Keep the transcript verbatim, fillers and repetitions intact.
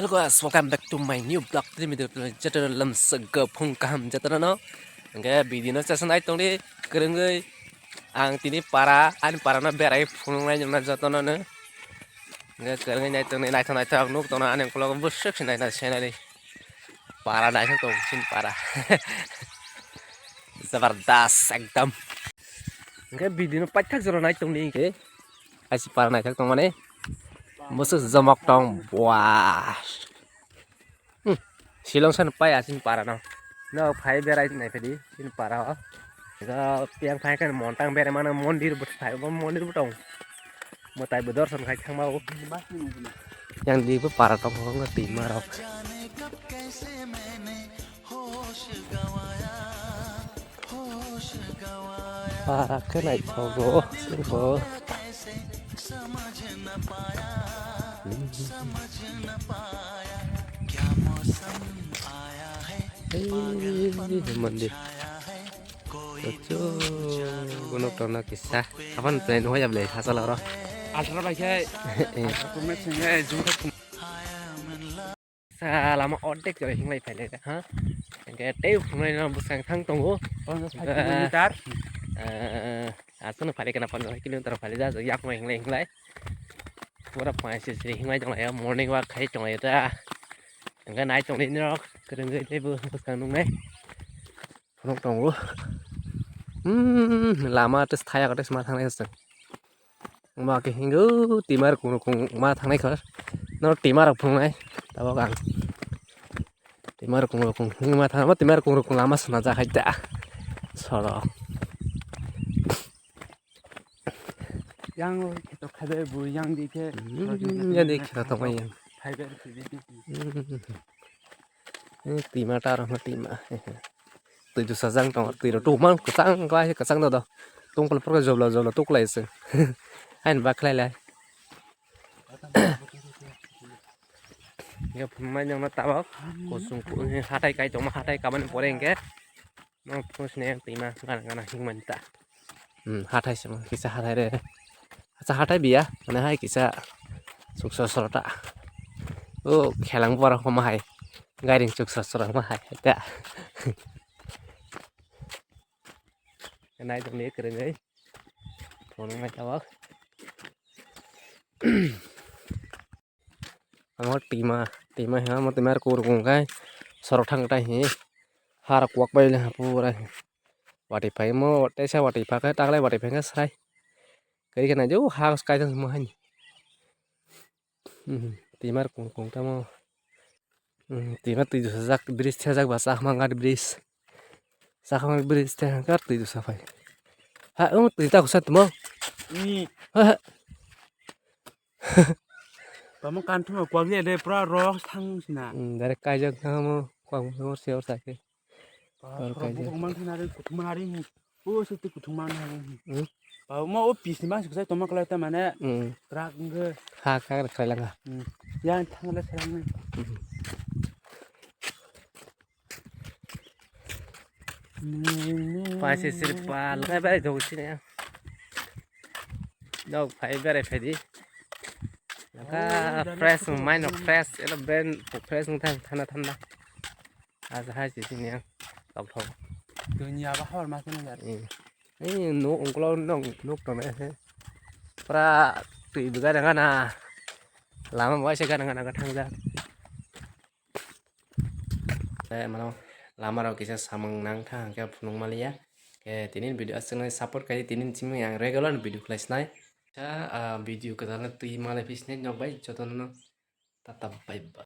Hello guys, welcome back to my new vlog. Tini video tini jatara lamsa gaphung kaham jatara no. Hingke video no sesa nai tongdi kerengoi ang tini para ani para no berai phunung nai jona joto no no. Hingke kerengoi nai tongdi naithok naithok nuk tongna ani ukulok busuk sinai na senari. Para naithok tong sin para. Zabardast ekdam. Hingke video no paithak jora nai tongdi hingke. Aisi para naithok tongmani. Musu jomok tong. Wah. Hmm. Silong san pai asin para no. No phai berai nai phedi sin para o. Ga piang phai kan montang berai mana mondir but phai bo mondir butong. Mo tai bo dorson khai thangma o. Yang di bo para tong ko ngerti marok. Para khe naithogo, singkho. Ei, mandi. Ocho, gunok tongna kisa. Kapan plan hoya ble, hasal oro. Altra bai khe. Eh. Altra bai khe, jumpa. Sa lama ordek jora hinglai phailai da, ha? Hingke tei phungnai no bwskang thang tongo. Ponchash sak kilometer. Eh, aswkno phailai kana ponchash sak kilometer phailai da, yak no hinglai hinglai. Pura phai sri sri hinglai tonglai, morning walk khai tonglai da. Hingke nai tonglai norok, kwrwngwi tei bo bwskang nungnai. Phunuk tongo. Hmm, lama tei thaya kote sma thangnai se. Ma ke hingo timar kung kung ma thangnai kha. No timar phungnai. Tabok ang. Timar kung kung hingo ma thangma timar kung kung lama sna ja hai da. Soro. Yang kheto khabe bu yang di khe. Hmm, yang di kheto tongmai yang. Phaibe phaibe. Hmm. Eh, tima ta rok tima. Twi dusajang tong, twi rok tukmang kwchang kwai kwchang do do. Tungkol phuru jobla jobla tuklai se. Hain ba khlai lai. Yo phumai nang na tabok. Kusung ku hatai kai tongma hatai kamani pore hingke. No phus ne tima gana gana hingmani ta. Hmm, hathai se kisa hathai re. Acha hathai biya, mane hai kisa suksa sorota. O khelang borok ma hai. Gairing suksa sorok ma hai. Ta. Nai tong ni kereng ai. Phone mai tawak. Amo tima, tima he amo tima rok kurkung kai sorok thang tai he har kuak bai le pura he. Watwi phai mo teisa watwi pha khe taklai watwi phai khe srai. Kai khe nai jeu ha kai thang mo hani. Tima rok kurkung tamo. Tima twi sajak bridge thajak ba chakma gari bridge. Chakma bridge thajak twi sa phai. Ha o twi ta kusa tmo. Ni. Ha. Tamo kan thuma kwak le de pura rok thang sina. Hmm, direct kaijak thang mo kwak mo se or sake. Or kaijak. Bukung mang thana re kuthum hari. O se tu kuthum mang hari. Hmm. Ba mo o pis ni mang se toma kala ta mane. Hmm. Krak nge. Ha krak krai langa. Hmm. Ya thang le sarang ne. Hmm. Paise sir pal kai bai dong sini ya. Dog phai berai phai di. Naka fresh, mind fresh, elo brain fresh wng thang thanda thanda. Asa hai sini ya. Tok thok. Dunia ba hor ma sini ya. Eh, no ungklo no nuk tong eh. Pra twi biga danga na. Lama bai se gana gana thang ja. Tei mano lama rok kisa samung nang tha hingke phunuk maliya. Ke tini video aswk nai support kai tini simi ang regular video khlai sinai. Sa, ah, video kwtal no twi malai phi sinai nok bai jotono no tata bye bye.